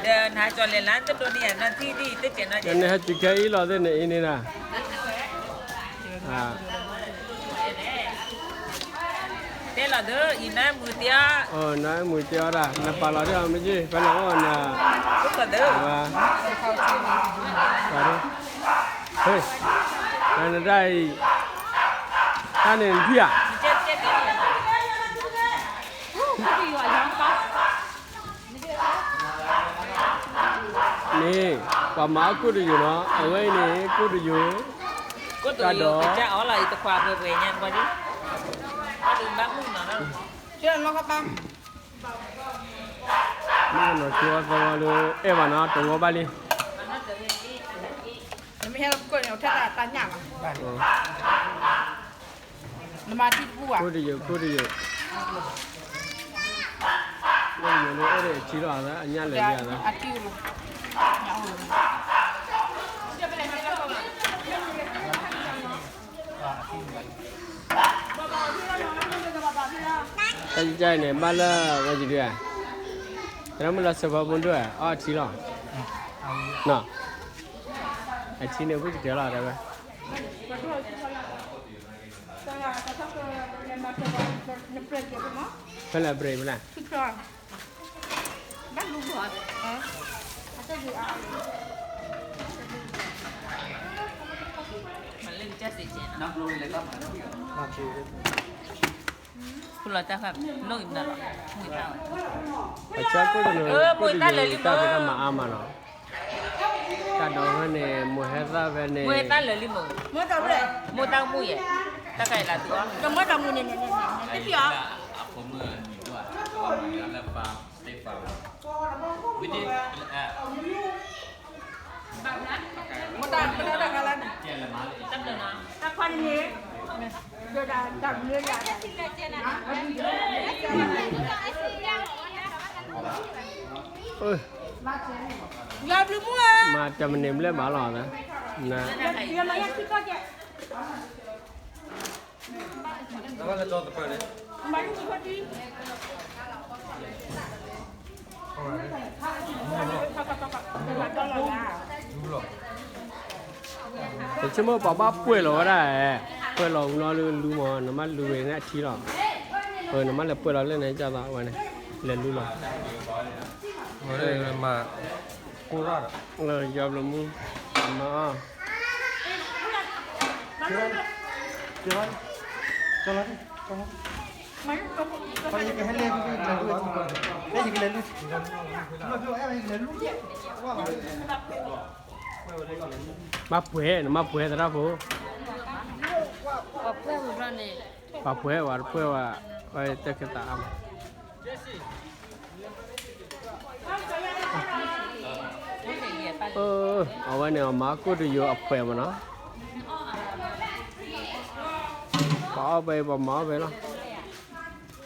နဟးကၠီၤလဲၤလၢတဒိးန့ၢ်ယၤနီၢ်ထံဒ်အံၤ တကဲးနီၢ်ကဲး နဟဲတုၤခဲအံၤလီၤသ့ၣ်န့ၣ်အံၤန့ၣ်ဒၣ် တဲလီၤသၢ အံၤနမုာ်တ့အီၤ, နမုာ်တ့အီၤဒၣ် နပာ်လီၤဒ်အီၤမ့ၢ်က့ ဖဲနအိၣ်န ဟ့ နဒၣ်အံၤ တၢ်န့ၣ်နထံၣ်ဧါ န့ၣ် ပှၤမၤအီၣ်ကိၣ်တယိာ်နီၤ အဝဲအံၤန့ၣ် ကိၣ်တယိာ် ကိၣ်တယိာ် တၢ်ဒီး ကစၢ်အီလီၤအံၤတခွးပှဲၤပှဲၤညါကွၢ်ဒ် အီၣ်ဒုးဘၣ်မုၢ်နီၤနီၤ မ့ၢ်ကနီၤကၠိအသဝီလၢ အဲၣ်ဘၣ်နီၤ တဝီဘၣ်လံ နမ့ၢ်ဟဲလၢပကၢၢ်န့ၣ် အထဲတၢ်တၢ်ညၣ်လီၤ နမၤထံတပူၤဧါ ကိၣ်တယိာ် ကိၣ်တယိာ် ကိၣ်တယိာ်လၢအိၣ်ဒီးအထံလီၤ အညၣ်လၢာ်လံဧါ တၢ်ကစၢ်အံၤန့ၣ် ဘၣ်လၢဝဲယဒုဧါ, တရၢမုၢ်လီၤစၢၤဖီဖိဒိၣ်ဧါ အီၣ်အထံလီၤ, နီၤ, အထံန့ၣ် ဖိကတၢၢ်လီၤ တဲဝဲ, ဖဲလဲၣ် break ဖဲလဲၣ် ဖုလီၤတၢ်ဃာ် နီၣ်အံၤမနုၤလီၤ, မူၤတၢ်ဝဲ, အဆၢကိၣ်တနီၤ မူၤတၢ်လၢာ်လံမး, တၢ်ဖဲတၢ်မၤအါမးနီၤ, တၢ်ဒီးဖဲန့ၣ် မိၢ်ဟဲသၣ်ဖဲန့ၣ်, မူၤတၢ်မူၤယဲၢ်, တၢ်ခါအံၤလၢသုအီၣ်, တမူၤတမူၤန့ၣ်န့ၣ်န့ၣ်န့ၣ် တပျီၤ မၤတမံၤန့ၣ်ဘျဲၣ်ဘၣ်လီၤ, တဆိကမိၣ်ပှၤဘၣ်ပှဲၤလီၤဝဲဒၣ်, ပှဲၤလီၤဝံၤလီၤလၢလူမး နမ့ၢ်လူဝဲန့ၣ်အထံလီၤ, နမ့ၢ်လဲၤပှဲၤလီၤလၢန့ၣ် ကၢ်သးဝဲန့ၣ်, လဲၤလူလီၤ, ယွၤဘျုးမူ, မၤအီၣ် ဘၣ်ပှဲၤ နမ့ၢ်ပှဲၤသရၣ်ဖိ, ပှဲၤဝဲတပှဲၤဝဲ, ဝဲတဲခဲသးအါမး အဝဲန့ၣ် အမၤကိၣ်တယိာ်အဖှဲးမးနီၤ, ပှၤအီၣ်ဖဲအံၤ ပှၤမၤအီၣ်ဖဲလီၤ,